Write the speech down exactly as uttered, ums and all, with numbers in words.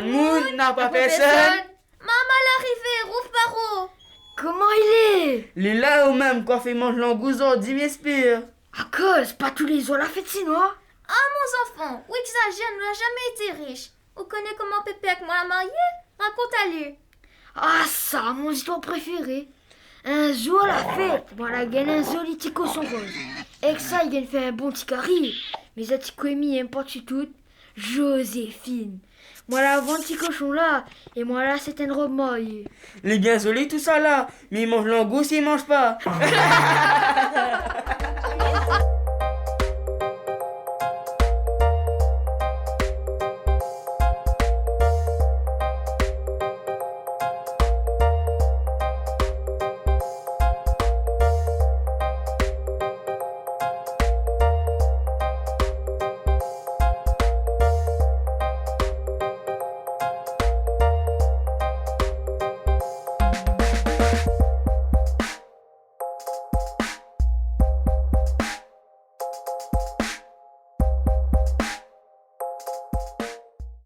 Moun, na pa pèrsone. Momon la arivé, rouv baro. Koman i lé ? Li la ou mèm, koifé manz langous zordi, mi èspèr. Akoz, pa tou lé zour la fèt sinoi ? Ah, mon zanfan, ou égzazèr, nou la zamé été rish. Ou koné koman pépé èk moin la marié ? Rakont ali. Ah, sa, mon zistoir préféré. In zour la fèt, moin la gingn in zoli ti koshon roz. Èk sa, i gingn fé in bon ti kari. Mé sa ti koué mi èm par-dsi tout, Joséphine. Moin la vann ti koshon la, é moin la ashèt in rob marié. Li lé bien zoli tousala, mé i manz langous, i manz pa.